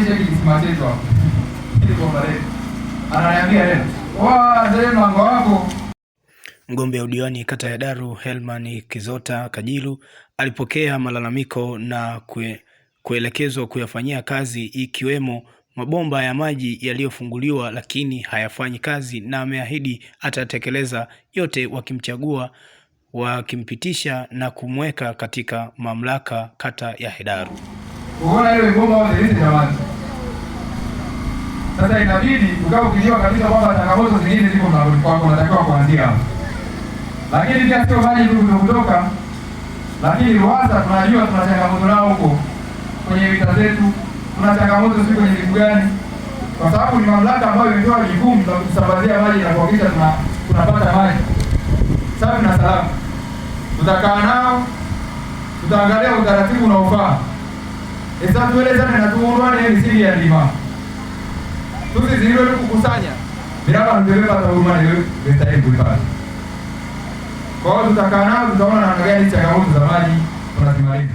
tuanzishe kisima chetu hapo. Ili bomba letu. Ananiambia leo, "Wazee mlango wako." Mgombea udiwani kata ya Daru Helman Kizota Kajiru alipokea malalamiko na kuelekezwa kuyafanyia kazi ikiwemo mabomba ya maji yaliyofunguliwa lakini hayafanyi kazi na ameahidi atatekeleza yote wakimchagua, wakimpitisha na kumweka katika mamlaka kata ya Hedaru. Unaona ile bomba ile jamani. Sasa inabidi ukawa ukijua kabisa kwamba changamoto zingine ziko mlangoni kwako, unatakiwa kuanzia hapo. Lakini pia sio maji tu kutoka, lakini RUWASA tunajua tuna changamoto nao huko kwenye vita zetu, tuna changamoto sio kwenye vitu gani, kwa sababu ni mamlaka ambayo imepewa jukumu la kutusambazia maji na kuhakikisha tunapata maji safi na salama. Tutakaa nao, tutaangalia utaratibu unaofaa. Esa tuelezane na tuurwane misingi ya ndima tusizilwe kukusanya bila ndeleva huduma ile bestahili kuipata. Kwa hiyo tutakaa nao, tutaona namna gani changamoto za maji tunazimaliza.